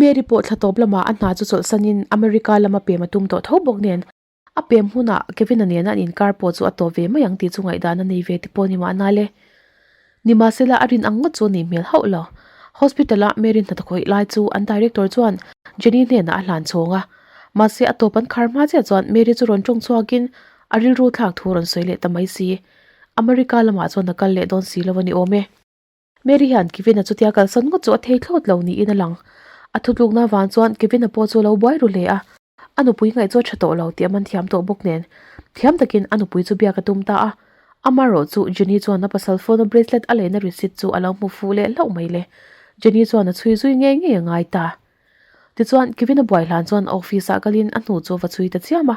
Mary pawh thla tawp lamah a hna chu chawlhsanin America lama pem a tum tawh tho bawk nen a pem hunah Kevin-a nena an inkar pawh chu a tawp ve mai ang tih chu ngaihdan a nei ve te pawh a ni mahna le. Nimahsela a rin ang ngawt chu a nih hmel hauh lo. Hospital-a Mary hnathawk khawih lai chu an director chuan Jenny hnenah a hlan chhawng a. Mahse a tawp an khar hma chiah chuan Mary chu rawn tawng chhuakin a rilru thlak thu rawn sawi leh ta mai si. America lamah chuan a kal leh dawn si lo a ni awm e. Mary hian Kevin-a chutia kalsan ngawt chu a thei thlawt lo niin a lang. A thutlukna avang chuan Kevin-a pawh chu a lo buai ru hle a. A nupui ngaih chu a tha tawh lo tih a man thiam tawh bawk nen. Thiam takin a nupui chu biak a tum ta a. Amaherawh chu Jenny chuan a pasal phone a bracelet a lehna receipt chu a lo hmu fuh leh hlauh mai le. Jenny chuan a chhui zui ngei ngei a ngai ta. Tichuan Kevin-a buai hlan chuan a office ah kalin a hnu chu a va chhui ta chiam a.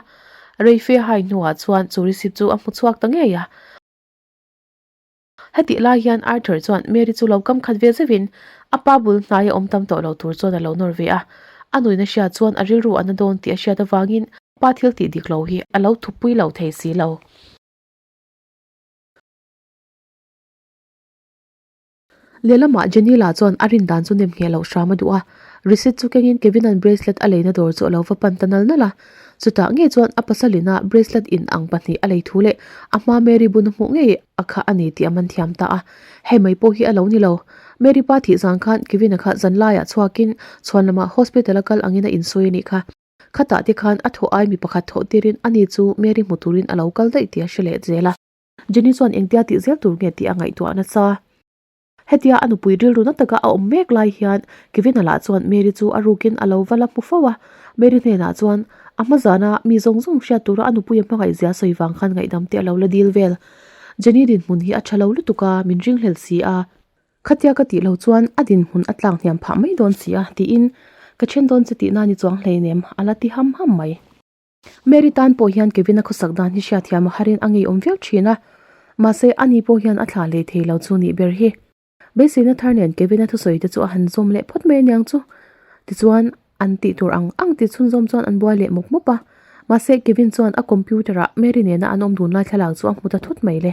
Reife a hai hnuah chuan chu receipt chu a hmu chhuak ta ngei a. Hetih lai hian Arthur chuan Mary chu lo kam khat ve zeuhin a pa bul hnaia awm tam tawh lo tur chuan a lo nawr ve a. A nuin a hriat chuan a rilru a na dawn tih a hriat avangin a pa thil tih dik lo hi a lo thupui lo thei si lo. Lehlamah Jenny lah chuan a rin dan chu nem ngheh loh hram a duh a, receipt chu kengin Kevin-a'n bracelet a leina dawr chu a lo va pan ta nal nal a. Chutah ngei chuan a pasalina bracelet in ang pahnih a lei thu leh a hma Mary bun a hmuh ngei a kha a ni tih a man thiam ta a. Hei mai pawh hi a lo ni lo. Mary pa thih zan khan Kevin-a kha zan laiah chhuakin chhuan lamah hospital a kal angin a insawi a nih kha. Khatah te khan a thawh ai mi pakhat thawh tirin ani chu Mary hmu turin a lo kal daih tih a hre leh zel a. Jenny chuan engtia tih zel tur nge tih a ngaihtuah nasa. Hetia a nupui rilru na taka a awm mek lai hian Kevin-a lah chuan Mary chu a rukin a lo va la hmu fo a. Mary hnenah chuan a hma zana mi zawng zawng hriat tura a nupui a hmangaih zia sawi vang khan ngaihdam te a lo la dil vel. Jenny dinhmun hi a tha lo lutuk a, min ringhlel si a. Khatia ka tih loh chuan a dinhmun a tlak hniam phah mai dawn si a, tiin ka then dawn che tihna ni chuang hleinem a la ti ham ham mai. Mary tan pawh hian Kevin-a khawsak dan hi hriatthiam a harin a ngeiawm viau thin a, mahse ani pawh hian a thlah leh thei lo chu nih ber hi. Beiseina thar nen Kevin-a thusawi te chu a han zawm leh phawt mai aniang chu. Tichuan, an tih tur ang ang ti chhunzawm chuan an buai leh mawp mawp a, mahse Kevin chuan a computer-ah Mary nena an awm dun lai thlalak chu a hmu ta thut mai le.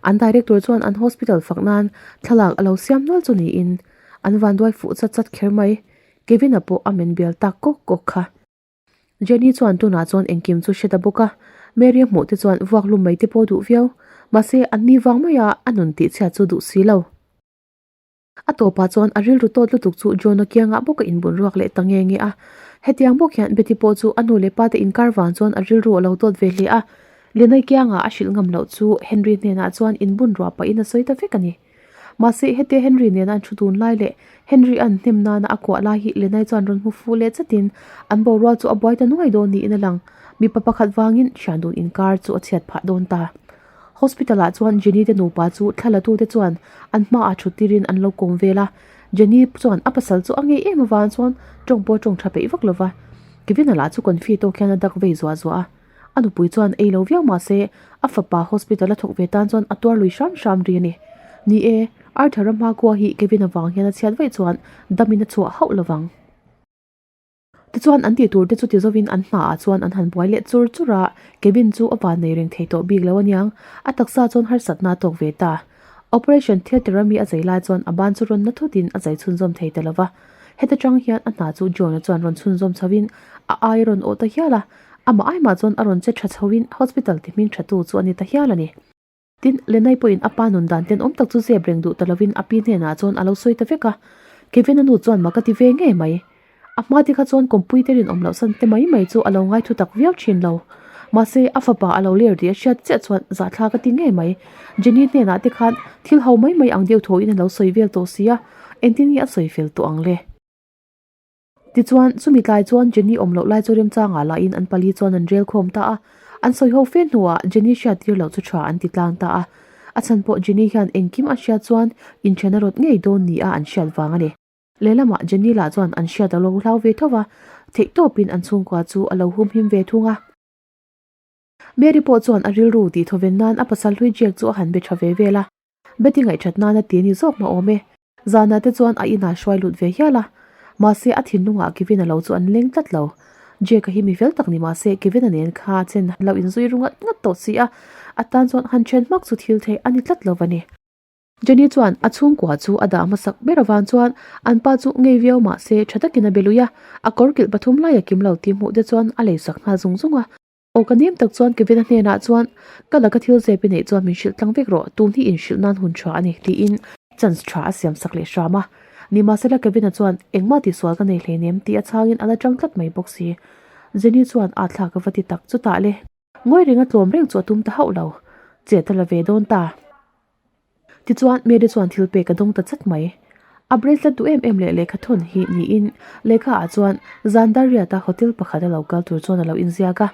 An director chuan an hospital fak nan thlalak a lo siam nual chu niin an vanduai fuh chat chat kher mai. Kevin-a pawh a men bial tak kawk kawk kha. Jenny chuan tunah chuan engkim chu hre ta bawk a, Mary a hmuh te chuan vuak lum mai te pawh duh viau, mahse an ni vang maia a nun tih chhiat chu duh si lo. A tawpah chuan a rilru tawt lutuk chu John-a kiangah bawk a inbun ruak leh ta nge nge a. Hetiang bawk hian Betty pawh chu a nu leh pa te inkar vang chuan a rilru a lo tawt ve hle a, Lenai kiangah a hrilh ngam loh chu Henry hnenah chuan inbun ruah pahin a sawi ta vek a ni. Mahse, hetia Henry nena an thu dun lai leh Henry an hnem nana a kuah lai hi Lenai chuan rawn hmu fuh leh chatin an borual chu a buai ta nuai dawn niin a lang. Mipa pakhat vangin thian dun inkar chu a chhiat phah dawn ta. Hospital ah chuan Jenny te nupa chu thla la tute chuan an hmaah thut tirin an lo kawm vel a. Jenny chuan a pasal chu a ngei em avang chuan tawng pawh tawng tha peih vak lova. Kevin-a lah chu confi tawk hian a dak vei zuah zuah a. A nupui chuan ei lo viau mah se a fapa hospital a thawk ve tan chuan a tuar lui hram hram ri a ni. Ni e, Arthur-a hmakhua hi Kevin avang hian a chhiat vaih chuan damin a chhuah hauh lovang. Tichuan an tih tur te chu ti zovin an hmaah chuan an han buai leh chur chur a, Kevin chu a van nei reng thei tawh bik lo aniang, a taksa chuan harsatna a tawk ve ta. Operation theatre a mi a zai lai chuan a ban chu rawn na thutin a zai chhunzawm thei ta lova. Heta tang hian a hna chu John-a chuan rawn chhunzawm chhoin a ai a rawn awh ta hial a, amah aimah chuan a rawn che tha chhoin hospital ti hming tha tu chu a ni ta hial a ni. Tin, Lenai pawhin a pa nun dan tenawm tak chu zep reng duh ta lovin a pi hnenah chuan a lo sawi ta vek a. Kevin-a nu chuan mak a ti ve ngei mai. A hma te kha chuan kawmpuite rinawm loh san te mai mai chu a lo ngai thu tak viau thin lo. Mahse, a fapa a lo ler tih a hriat chiah chuan zahthlak a ti ngei mai. Jenny hnenah te khan thil ho mai mai ang deuh thawhin a lo sawi vel tawh si a, engtin nge a sawi fel tawh ang le? Tichuan, chumi tlai chuan Jenny awm loh lai chu remchangah lahin an pali chuan an rel khawm ta a. An sawi ho fe hnuah Jenny hriat tir loh chu tha an ti tlang ta a. A chhan pawh Jenny hian engkim a hriat chuan inthen a rawt ngei dawn nia an hriat vang a ni. Lehlamah Jenny lah chuan an hriat a lo hlau ve tho va, theihtawpin an chhungkua chu a lo humhim ve thung a. Mary pawh chuan a rilru tih thawven nan a pasal hlui Jack chu a han be tha ve vel a. Betty ngaihṭhat nana ti a ni zawk mah awm e. Zanah te chuan a inah hruai lut ve hial a. Mahse a thinlungah Kevin-a lo chu an leng tlat lo. Jake-a hi mi fel tak ni mahse Kevin-a nen kha chen lo inzui ru ngat ngat tawh si a, a tan chuan han chen hmak chu thil theih a ni tlat lo va ni. Jenny chuan a chhungkua chu a dah hmasak ber avang chuan an pa chu ngei viau mah se tha takin a be lui a, a kawr kilh pathum lai a kim lo tih hmuh te chuan a leisak nghal zung zung a. Aw ka nem tak chuan Kevin-a hnenah chuan ka laka thil zep i neih chuan min hrilh tlang vek rawh, tun hi inhrilh nan hun tha a ni tiin chance tha a siam sak leh hram a. Nimahsela Kevin-a chuan engmah tihsual ka nei hleinem tih a chhangin a la tang tlat mai bawk si. Jenny chuan a thlak a va ti tak chutah le. Ngawi renga tlawm reng chu a tum ta hauh lo. Chet a la ve dawn ta. Tichuan, Mary chuan thil pek a dawng ta chat mai. A bracelet duh em em leh lehkha thawn hi niin lehkha ah chuan zan dar riata hotel pakhat a lo kal tur chuan a lo inziak a.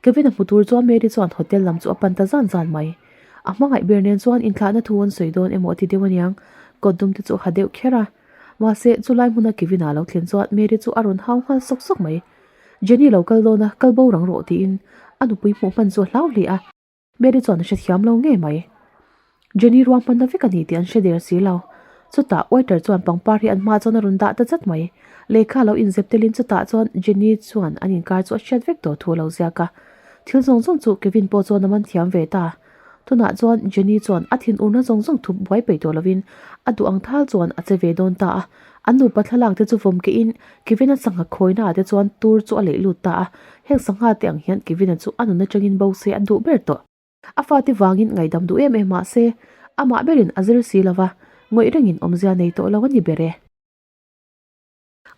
Kevin a hmu tur chuan Mary chuan hotel lam chu a pan ta zan zan mai. A hmangaih ber nen chuan inthlahna thu an sawi dawn emaw a ti deuh aniang, kawt dum te chu a ha deuh kher a. Mahse, chulai hmuna Kevin a lo thlen chuan Mary chu a rawn hau nghal sawk sawk mai. Jenny lo kal dawn a, kal bo rang rawh tiin a nupui hmuh hman chu a hlau hle a. Mary chuan a hrethiam lo ngei mai. Jenny ruahmanna vek a ni tih an hre der si lo. Chutah waiter chuan pangpar hi an hma chuan a rawn dah ta zat mai. Lehkha a lo inzep telin chutah chuan Jenny chuan an inkar chu a hriat vek tawh thu a lo ziak a. Thil zawng zawng chu Kevin pawh chuan a man thiam ve ta. Tunah chuan Jenny chuan a thinurna zawng zawng thup buai peih tawh lovin a duh ang thal chuan a che ve dawn ta a. An nupa thlalak te chu vawm kehin Kevin-a sangha khawina ah te chuan tur chu a leih lut ta a. Heng sangha te ang hian Kevin-a chu a nun atangin bo se a duh ber tawh. A fate vangin ngaihdam duh em em mah se, amah berin a zir si lova, ngawih rengin awmzia nei tawh lo a ni ber e.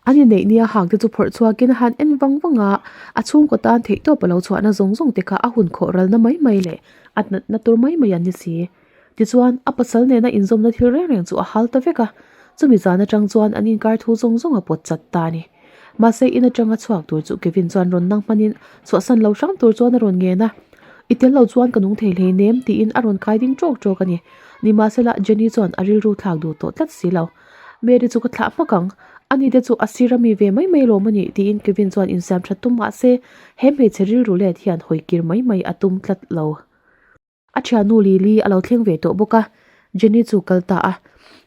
An inneih nia hang te chu phawrh chhuakin a han en vang vang a, a chhungkaw tan theihtawp a lo chhuahna zawng zawng te kha a hun khawh ralna mai mai leh a natna tur mai mai an ni si. Tichuan, a pasal nena inzawmna thil reng reng chu a hal ta vek a, chumi zan atang chuan an inkar thu zawng zawng a pawt chat ta a ni. Mahse, in atanga chhuak tur chu Kevin chuan rawn nang hmanin chhuahsan lo hrang tur chuan a rawn ngen a, I tel lo chuan ka nung thei hleinem tiin a rawn kai ding ṭawk ṭawk a ni. Nimahsela, Jenny chuan a rilru thlak duh tawh tlat si lo. Mary chu ka thlah hmak ang, ani te chu a sir ami ve mai mai lawm a nih tiin Kevin chuan insiam that tum mahse, he hmeichhe rilru let hian hawi kir mai mai a tum tlat lo. A thiannu Lily a lo thleng ve tawh bawk a, Jenny chu kal ta a.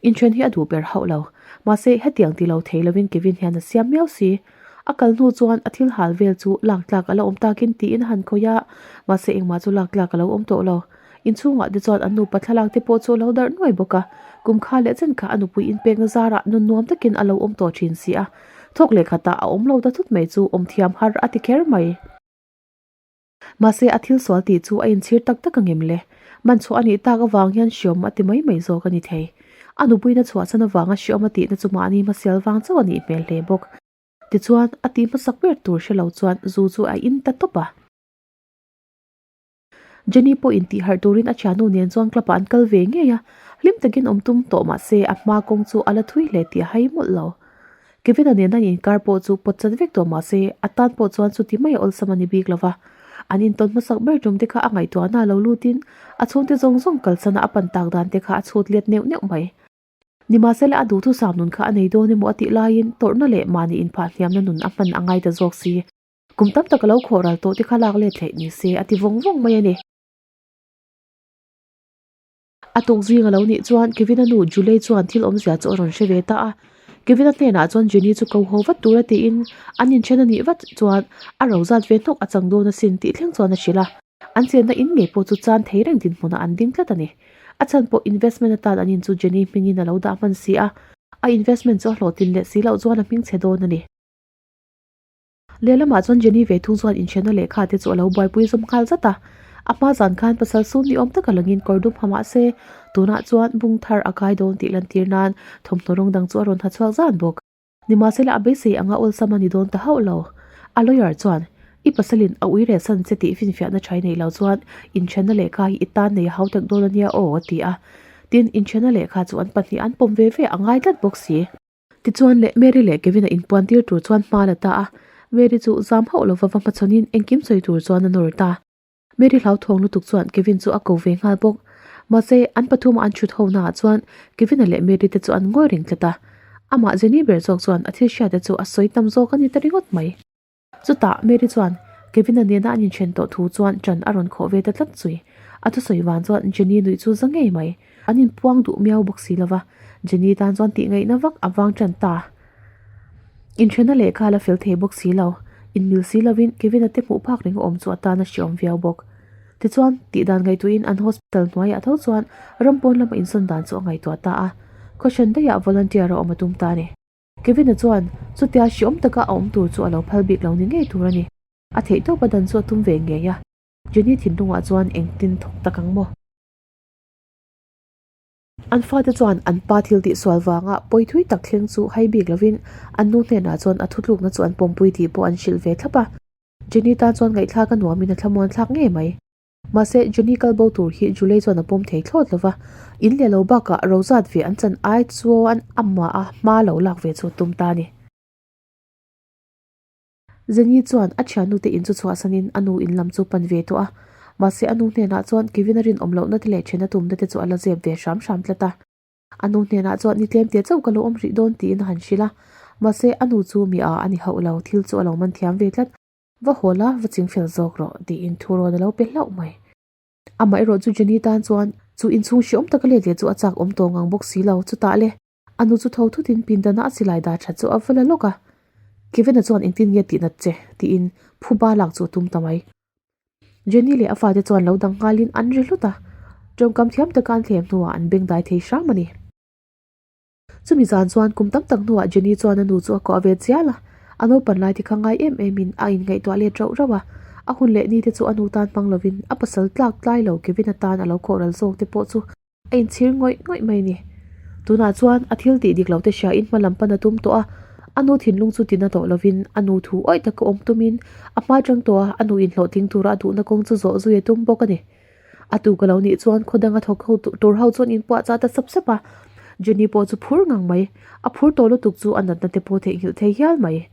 Inthen hi a duh ber hauh lo. Mahse, hetiang ti lo thei lovin Kevin hian a siam miau si. A kal hnu chuan a thil hal vel chu lak tlak a la awm takin tiin a han khawih a, mahse engmah chu lak tlak a lo awm tawh lo. Inchhungah te chuan an nupa thlalak te pawh chu a lo darh nuai bawk a, kum kha leh chen kha a nupui inpekna zarah nun nuam takin a lo awm tawh thin si a. Thawk leh khatah a awm lo ta thut mai chu awm thiam har a ti kher mai. Mahse, a thil sual tih chu a inchhir tak tak a ngem le. Man chhuah a nih tak avang hian hriawm a ti mai mai zawk a ni thei. A nupuina chhuahsan avanga hriawm a tihna chu mahni hmasial vang chauh a nih hmel hle bawk. Tichuan, a tih hmasak ber tur hre lo chuan zu chu a in ta tawp a. Jenny pawh intih harh turin a thiannu nen chuan club ah an kal ve ngei a, hlim takin awm tum tawh mahse a hma kawng chu a la thui hle tih a hai mawlh lo. Kevin-a nena an inkar pawh chu pawt chat vek tawh mahse a tan pawh chuan chuti mai a awlsam a ni bik lova. An intawn hmasak ber tum te kha a ngaihtuahna a lo lutin a chhungte zawng zawng kalsana a pan tak dan te kha a chhut let neuh neuh mai. Nimahsela a duhthusam nun kha a nei dawn emaw a tih laiin tawrhna leh mahni inphah hniamna nun a hman a ngai ta zawk si. Kum tam tak a lo khawh ral tawh te kha lak let theih ni se a ti vawng vawng mai a ni. A tuk zing a lo nih chuan Kevin-a nu Julie chuan thil awmzia chu a rawn hre ve ta a. Kevin-a hnenah chuan Jenny chu ko haw vat tur a tiin an inthen a nih vat chuan a ro zat ve hnawk a chang dawn asin tih thleng chuan a hrilh a. An chenna in ngei pawh chu chan thei reng dinhmunah an ding tlat a ni. A chhan pawh investment atan an in chu Jenny hmingin a lo dah hman si a, a investment chu a hlawhtlin leh si loh chuan a hming chhe dawn a ni. Lehlamah chuan Jenny ve thung chuan inhriatna lehkha te chu a lo buaipui zawm nghal zat a. A hma zan khan pasal sum ni awm taka langin kawr dum ha mah se, tunah chuan bung thar a kai dawn tih lantir nan thawmhnaw rawng dang chu a rawn ha chhuak zan bawk. Nimahsela a beisei anga awlsam a ni dawn ta hauh lo. A lawyer chuan, I pasalin a ui reh san che tih finfiahna tha i neih loh chuan inhriatna lehkha hi i tan nei a hau tek dawn a nia aw, a ti a. Tin, inhriatna lehkha chu an pahnih an pawm ve ve a ngai tlat bawk si. Tichuan leh Mary leh Kevin-a inpuan tir tur chuan hma la ta a, Mary chu zam hauh lova va hmachhawnin engkim sawi tur chuan a nawr ta. Mary hlauthawng lutuk chuan Kevin chu a ko ve nghal bawk. Mahse, an pathuma an chhut ho naah chuan Kevin-a leh Mary te chu an ngawi reng tlat a. Amah Jenny ber zawk chuan a thil hriat te chu a sawi tam zawk a ni ta ringawt mai. Chutah Mary chuan Kevin-a nena an inthen tawh thu chuan ṭan a rawn khawh ve ta tlat zui. A thusawi van chuan Jenny nuih chu za ngei mai. An inpuang duh miau bawk si lova, Jenny tan chuan tih ngaihna vak a vang ṭan ta. Inthenna lehkha a la fel thei bawk si lo. Inmil si lovin Kevin-a te hmuh phak reng a awm chu a tan a hreawm viau bawk. Tichuan, tihdan ngaihtuahin an hospital hnuaiah tho chuan ram pawn lama insawn dan chu a ngaihtuah ta a. Khawhran daihah volunteer a awm a tum ta a ni. Kevin-a chuan chutia hriawm taka a awm tur chu a lo phal bik lo ni ngei tur a ni. A theihtawpa dan chu a tum ve ngei a. Jenny thinlungah chuan engtin thawk tak ang maw? An fate chuan an pa thil tihsual vanga pawi thui tak thleng chu hai bik lovin an nu hnenah chuan a thutlukna chu an pawmpui tih pawh an hrilh ve thlap a. Jenny tan chuan ngaihthlak a nuamin a thlamuan thlak ngei mai. Mahse, Jenny kal bo tur hi Julie chuan a pawm thei thlawt lo va, in leh lo bakah ro zat ve an chan ai chuan amah a hma lo lak ve chu a tum ta a ni. Jenny chuan a thiannute in chu chhuahsanin a nu in lam chu pan ve tawh a, mahse a nu hnenah chuan Kevin a rinawm lohna te leh then a tumna te chu a la zep ve hram hram tlat a. A nu hnenah chuan ni tlem teh chauh ka lo awm rih dawn tiin a han hrilh a, mahse a nu chu mi a a ni hauh lo, thil chu a lo man thiam ve tlat. Va haw la, va ching fel zawk rawh tiin thu rawn a lo pe hlauh mai. Amah erawh chu Jenny tan chuan chu inchhung hriawm taka let leh chu a chak awm tawh ngang bawk si lo, chutah le. A nu chu tho thutin pindana a silai dah that chu a va la lawk a, Kevin-a chuan engtin nge tih nat che? tiin phuba lak chu a tum ta mai. Jenny leh a fate chuan lo dang nghalin an ri hlut a, tawngkam thiam taka an thlem hnuah an beng dai thei hram a ni. Chumi zan chuan kum tam tak hnuah Jenny chuan a nu chu a kuah ve chial a, a naupan lai te kha ngai em emin a inngaihtuah let rauh rauh a, a hun leh ni te chu a nu tan hmang lovin a pasal tlak tlai lo Kevin-a tan a lo khawhral zawk te pawh chu A inchhir ngawih ngawih mai ni. Tunah chuan a thil tih dik lo te hria in hma lam pan a tum tawh a, a nu thinlung chu tina tawh lovin a nu thu awih taka awm tumin a hma tang tawh a, a nu inhlawhtling tura a duhna kawng chu zawh zui a tum bawk a ni. A tu ka lo nih chuan khaw danga thawk ho tur ho chuan inpuah chah ta sap sap a, Jenny pawh chu phur ngang mai, a phur tawh lutuk chu a natna te pawh theihnghilh thei hial mai.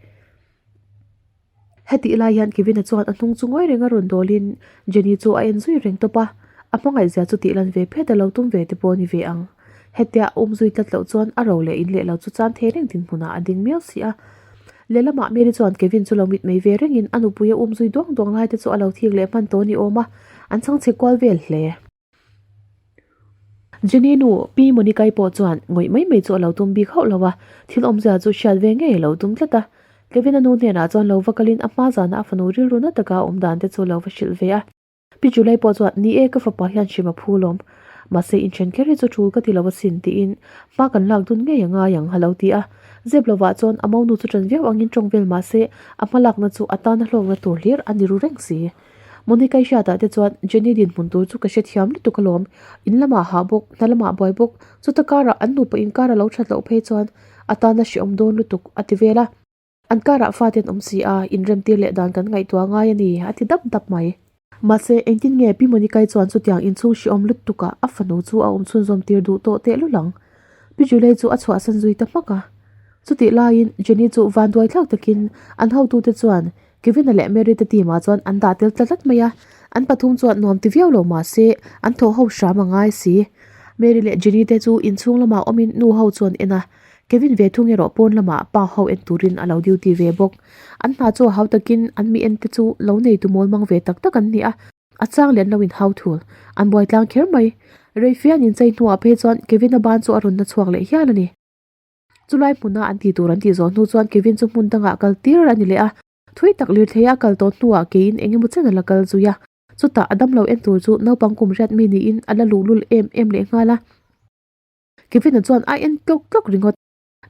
Hetih lai hian Kevin-a chuan a hnung chu ngawi renga rawn dawlin Jenny chu a en zui reng tawp a, a hmangaihzia chu tih lan ve phet a lo tum ve te pawh a ni ve ang. Hetia a um zui tlat loh chuan a ro leh in leh lo chu chan thei reng dinhmunah a ding miau si a. Lehlamah Mary chuan Kevin chu lo mitmei ve rengin a nupui a um zui duang duang lai te chu a lo thik leh hman tawh a ni awm a, an chhangchhe kual vel hle. Jenny nu Pi Monikai pawh chuan ngawih mai mai chu a lo tum bik hauh lo a, thil awmzia chu hriat ve ngei a lo tum tlat a. Kevin-a nu hnenah chuan lo va kalin a hma zana a fanu rilru na taka a awm dan te chu lo va hrilh ve a. Pi Julie pawh chuan, Ni e, ka fapa hian hrim a phu lawm. Mahse, inthen kher hi chu tul ka ti lo asin tiin hma kan lak dun ngei a ngai ang a lo ti a. Zep lovah chuan a monu chu ṭan viau angin ṭawng vel mahse a hmalakna chu a tana hlawkna tur hlir a ni ru reng si. Monica-i hriatah te chuan Jenny dinhmun tur chu ka hrethiam lutuk alawm, in lamah hah bawk, hna lamah buai bawk, chuta karah an nupa inkar a lo that loh phei chuan a tana hrehawm dawn lutuk a ti vel a. An karah fate an awm si a, inremtir leh dan kan ngaihtuah ngai a ni a ti dap dap mai. Mahse, engtin nge Pi Monica-i chuan chutiang inchhung hrehawm lutukah a fanu chu a awm chhunzawm tir duh tawh tehlul ang? Pi Julie chu a chhuahsan zui ta hmak a. Chutih laiin Jenny chu vanduai thlak takin an hotute chuan Kevin-a leh Mary te team ah chuan an dah tel tlat tlat mai a, an pathum chuan nuam ti viau lo mah se an thawh ho hram a ngai si. Mary leh Jenny te chu inchhung lamah awmin nu ho chuan en a, Kevin ve thung erawh pawn lamah pa ho en turin a lo duty ve bawk. An hna chu a hau takin an mi en te chu lo nei tu mawl mang ve tak tak an ni a, a chang leh an lo inhau thul. An buai tlang kher mai. Reifian an inchei hnuah phei chuan Kevin-a ban chu a rawn na chhuak leh hial a ni. Chulai hmuna an tih tur an tih zawh hnu chuan Kevin chu hmun dangah kal tir a ni leh a, thui tak lirthei a kal tawh hnuah keiin eng emaw chen a la kal zui a, chutah a damlo en tur chu naupang kum riat mi niin a la luhlul em em leh nghal a. Kevin-a chuan a en tlawk tlawk ringawt.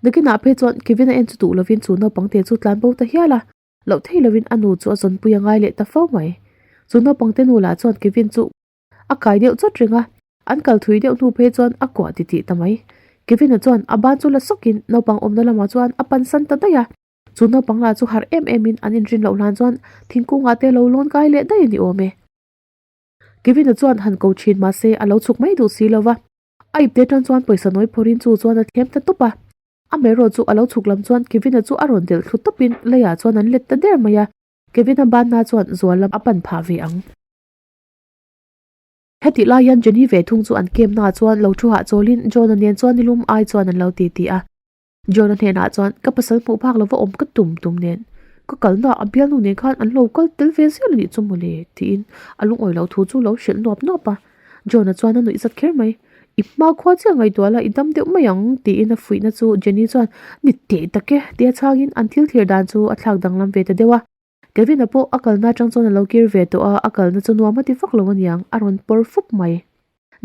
Nakinah phei chuan Kevin-a en chu duh lovin chu naupang te chu tlan bo ta hial a, loh thei lovin a nu chu a zawnpui a ngai leh ta fo mai. Chu naupang te nu lah chuan Kevin chu A kai deuh chawt reng a, an kal thui deuh hnu phei chuan a kuah titih ta mai. Kevin-a chuan a ban chu la sawkin naupang awmna lamah chuan a pan san ta daih a. Chu naupang lah chu harh em emin an inrin loh hlan chuan thingkungah te lo lawn kai leh daih a ni awm e. Kevin-a chuan han ko thin mahse a lo chhuk mai duh si lo va, a ipte tan chuan pawisa nawi phawrhin chu chuan a thlem ta tawp a. Amaherawh chu a lo chhuk lam chuan Kevin-a chu a rawn delh thlu tawpin leiah chuan an let ta der mai a, Kevin-a banna chuan zual lam a pan phah ve ang. Hetih lai hian Jenny ve thung chu an camp naah chuan lo thu hahchawlin John-a nen chuan nilum ai chuan an lo ti ti a. John-a hnenah chuan ka pasal hmuh phak lova awm ka tum tum nen ka kalna a bialnu nen khan an lo kal tel ve zel a nih chu mawle tiin a lungawi loh thu chu lo hrilh nuap nuap a. John-a chuan a nuih zat kher mai. I hma khua chiah ngaihtuah la i dam deuh mai ang tiin a fuihna chu Jenny chuan ni teh tak e tia chhangin an thil thlir dan chu a thlak danglam ve ta deuh a. Kevin-a pawh a kalna atang chuan a lo kir ve tawh a, a kalna chu nuam a ti vak lo aniang, a rawn pawr fup mai.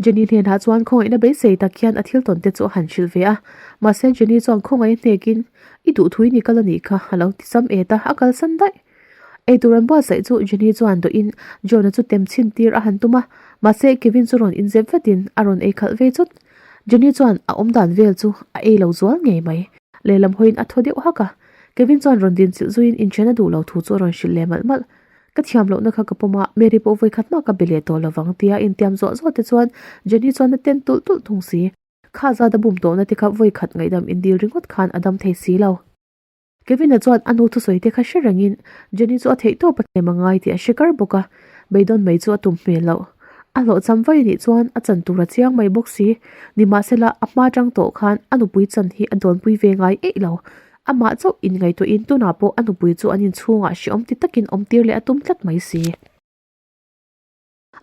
Jenny hnenah chuan khawngaihna beisei tak hian a thil tawn te chu a han hrilh ve a, mahse Jenny chuan khawngaih hnekin, I duhthuin i kal a nih kha, a lo ti sam et a, a kalsan daih. Eitur an buatsaih chu Jenny chuan dawhin John-a chu tem chhin tir a han tum a, mahse Kevin chu rawn inzep vatin a rawn ei khalh ve chut. Jenny chuan a awmdan vel chu a ei lo zual ngei mai. Lehlam hawiin a thaw deuh hak a, Kevin chuan rawn din chilh zuiin inthen a duh lo thu chu a rawn hrilh leh malh malh. Ka thiam lohna kha ka pawm a, Mary pawh vawikhat hma ka be leh tawh lovang tia intiam zawh zawh te chuan Jenny chuan a ten tulh tulh thung si. Kha zat a bum tawhna te kha vawikhat ngaihdam indil ringawt khan a dam thei si lo. Kevin-a chuan a nu thusawi te kha hre rengin Jenny chu a theih tawp a hnem a ngai tih a hre kar bawk a, beidawn mai chu a tum hmel loh. A hlawhcham vai anih chuan a chan tur a chiang mai bawk si. Nimahsela, a hma tang tawh khan a nupui chan hi a dawnpui ve ngai eih lo. Amah chauh inngaihtuahin tunah pawh a nupui chu an inchhungah hrehawm ti takin awm tir leh a tum tlat mai si.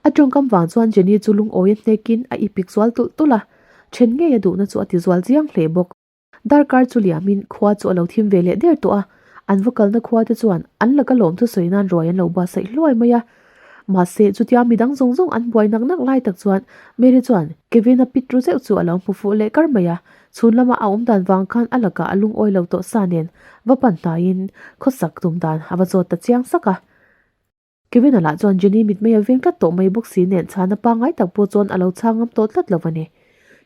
A tawngkam vang chuan Jenny chu lungawi a hnekin a ipik zual tulh tulh a, then ngei a duhna chu a ti zual chiang hle bawk. Darkar chu liamin khua chu a lo thim ve leh der tawh a, an va kalna khua te chuan an laka lawm thusawi nan ruai an lo buatsaih hluai mai a. Mahse, chutia midang zawng zawng an buai nak nak lai tak chuan Mary chuan Kevin-a pit ru zeuh chu a lo hmu fuh leh kar mai a, chhun lama a awm dan vang khan a lakah a lungawi lo tawh sa nen va pan hnaiin khawsak tum dan a va zawt ta chiang sak a. Kevin-a lah chuan Jenny mitmei a veng tlat tawh mai bawk si nen chhana pangngai tak pawh chuan a lo chhang ngam tawh tlat lo a ni.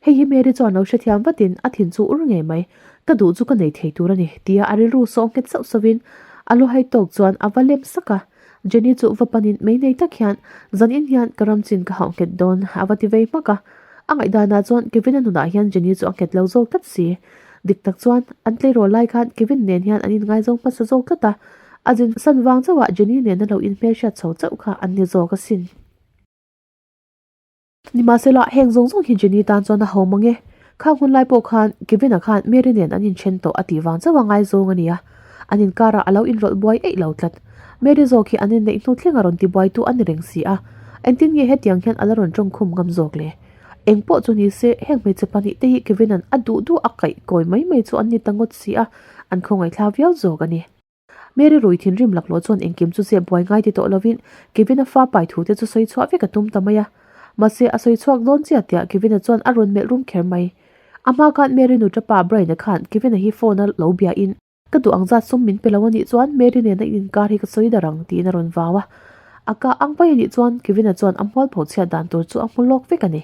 Hei hi Mary chuan lo hrethiam vatin a thin chu ur ngei mai, ka duh chu ka nei thei tur a ni tia a rilru sawh nghet sauh sauhin a lu hai tawk chuan a va lem sak a. Jenny chu va panin mei nei tak hian zanin hian ka ram chin ka hauh nghet dawn a va ti vei hmak a. A ngaihdanah chuan Kevin-a nunah hian Jenny chu a nghet lo zawk tlat si. Dik tak chuan an tleirawl lai khan Kevin nen hian an inngaizawng hmasa zawk tlat a. A zin san vang chauhah Jenny nena lo inhmelhriat chho chauh kha an ni zawk asin. Nimahsela, heng zawng zawng hi Jenny tan chuan a ho mang e. Khang hun lai pawh khan Kevin-a khan Mary nen an inthen tawh a tih vang chauha ngaizawng a ni a, an inkarah a lo inrawlh buai eih lo tlat. Mary zawk hi an inneih hnu thleng a rawn tibuaitu a ni reng si a, engtin nge hetiang hian a la rawn tawngkhum ngam zawk le? Eng pawh chu ni se, heng hmeichhe pahnihte hi Kevin-a'n a duh duh a kaih kawi mai mai chu an ni ta ngawt si a, an khawngaihthlak viau zawk a ni. Mary rui thinrim laklawh chuan engkim chu zep buai ngai ti tawh lovin Kevin-a fa pai thu te chu sawi chhuah vek a tum ta mai a. Mahse, a sawi chhuak dawn chiah tiah Kevin-a chuan a rawn melh rum kher mai. A hma khan Mary nu tapa Brian-a khan Kevin-a hi phone-a lo biain, Ka duh ang zat sum min pe lo a nih chuan Mary nena in inkar hi ka sawi dar ang, tiin a rawn vau a. A kah ang vai a nih chuan Kevin-a chuan a mualpho chhiat dan tur chu a hmu lawk vek a ni.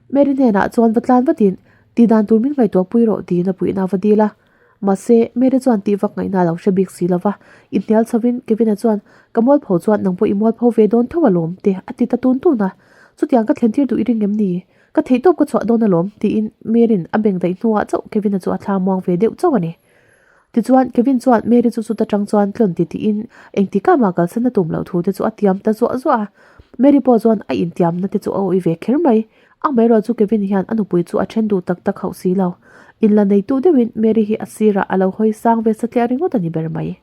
Mary hnenah chuan va tlan vatin, Tih dan tur min ngaihtuah pui rawh tiin a puihna a va dil a. Mahse, Mary chuan tih vak ngaihna a lo hre bik si lo va. Inhnial chhovin Kevin-a chuan, Ka mualpho chuan nang pawh i mualpho ve dawn tho alawm te a ti ta tun tun a. Chutiang ka thlen tir duh i ring em ni? Ka theihtawp ka chhuah dawn alawm tiin Mary-n a beng daih hnuah chauh Kevin-a chu a thla muang ve deuh chauh a ni. Tichuan, Kevin chuan Mary chu chuta tang chuan tlawn ti tiin engtikah mah kalsan a tum loh thu te chu a tiam ta zuah zuah a. Mary pawh chuan a intiamna te chu a awih ve kher mai. Amaherawh chu Kevin hian a nupui chu a then duh tak tak hauh si lo. Inla neitu deuhin Mary hi a sirah a lo hawi sang ve satliah ringawt a ni ber mai.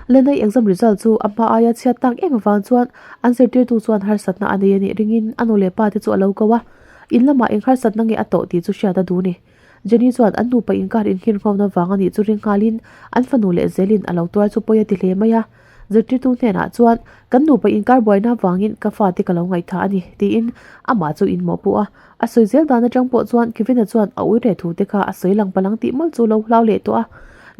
Lenai exam result chu a hma aia chhiat tak em avang chuan an zirtirtu chuan harsatna a nei a nih ringin a nu leh pa te chu a lo ko a, in lamah eng harsatna nge a tawh tih chu hriat a duh ni. Jenny chuan an nupa inkar innghinghawmna vang a nih chu ring nghalin an fanu leh zelin a lo tuar chu pawi a ti hle mai a. Zirtirtu hnenah chuan kan nupa inkar buaina vangin ka fate ka lo ngaihthah a ni tiin amah chu inmawhpuh a. A sawi zel dan atang pawh chuan Kevin-a chuan a ui reh thu te kha a sawi lang palang tih mawlh chu lo hlau leh tawh a.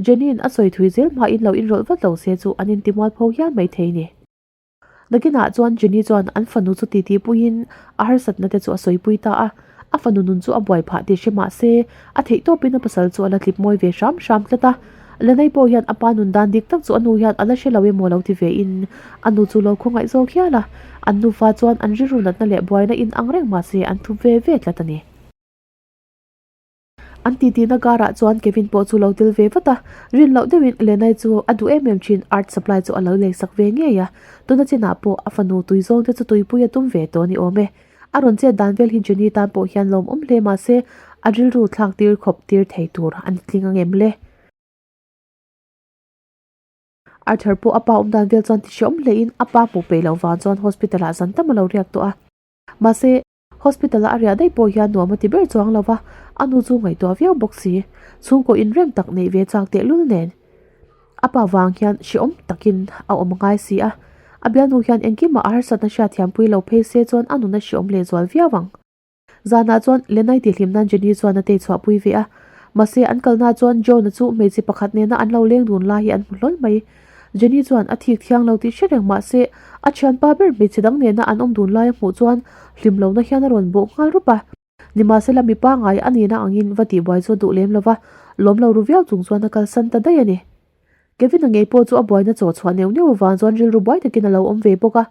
Jenny-in a sawi thui zel hmain lo inrawlh vat lo se chu an intimual pho hial mai thei ni. Nakinah chuan Jenny chuan an fanu chu titi puiin a harsatna te chu a sawipui ta a. A fanu nun chu a buai phah tih hre mah se, a theih tawpin a pasal chu a la tlip mawi ve hram hram tlat a. Lenai pawh hian a pa nun dan dik tak chu a nu hian a la hre lo emaw lo ti ve in a nu chu lo khawngaih zawk hial a, an nufa chuan an rilru natna leh buaina in ang reng mahse an thup ve ve tlat a ni. An titi-na karah chuan Kevin pawh chu lo tel ve vat a, rin loh deuhin Lenai chu a duh em em thin art supply chu a lo leisak ve ngei a, tuna chinah pawh a fanu tui zawng te chu tuipui a tum ve tawh a ni awm e. A rawn chet dan vel hi Jenny tan pawh hian lawmawm hle mahse a rilru thlak tir khawp tir thei tur a ni tling ang em le? Arthur pawh a pa awm dan vel chuan ti hreawm hle in a pa hmuh peih loh vang chuan hospital ah zan tam a lo riak tawh a. Mahse, hospital a a riah daih pawh hian nuam a ti ber chuang lo va, a nu chu ngaihtuah viau bawk si. Chhungkaw inrem tak neih ve chak tehlul nen. A pa vang hian hrehawm takin a awm ngai si a, a bialnu hian engkimah a harsatna hriatthiampui lo phei se chuan a nuna hrehawm lehzual viau ang. Zanah chuan Lenai tihhlim nan Jenny chuan a tei chhuahpui ve a. Mahse an kalna chuan John-a chu hmeichhe pakhat nena an lo leng dun lai hi an hmu hlawl mai. Jenny chuan a thik thiang lo tih hre reng mahse a thianpa ber hmeichhe dang nena an awm dun lai a hmuh chuan hlim lohna hian a rawn bawh nghal rup a. Nimahsela mipa ngai a nihna angin va tihbuai chu a duh lem lo va, lawm lo ru viau chung chuan a kalsan ta daih a ni. Kevin-a ngei pawh chu a buaina chaw chhuah neuh neuh avang chuan rilru buai takin a lo awm ve bawk a,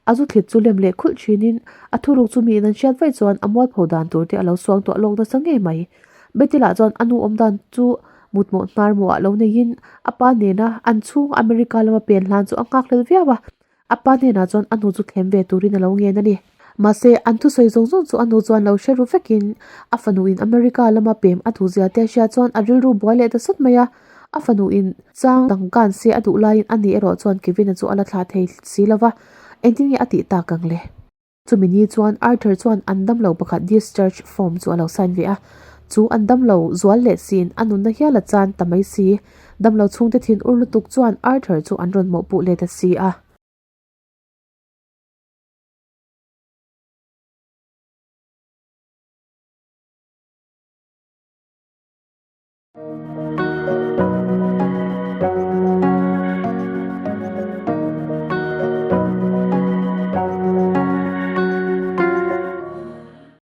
a zu thlit chu lem leh khulh thinin a thuruk chu miin an hriat vaih chuan a mualpho dan tur te a lo suang tuah lawk nasa ngei mai. Betty lah chuan a nu awm dan chu mutmawh hnar mawhah lo neiin a pa nena an chhung America lama pen hlan chu a nghakhlel viau a, A pa hnenah chuan a nu chu thlem ve turin a lo ngen a ni. Mahse, an thusawi zawng zawng chu a nu chuan lo hre ru vekin a fanuin America lama pem a duhzia te a hria chuan a rilru buai leh ta sawt mai a. A fanuin chang dang kan se a duh laiin a ni erawh chuan Kevin-a chu a la thlah thei si lo va, engtin nge a tih tak ang le? Chumi ni chuan Arthur chuan an damlo pakhat discharge form chu a lo sign ve a. Chu an damlo zual leh siin a nunna hial a chan ta mai si. Damlo chhungte thin ur lutuk chuan Arthur chu an rawn mawhpuh leh ta si a.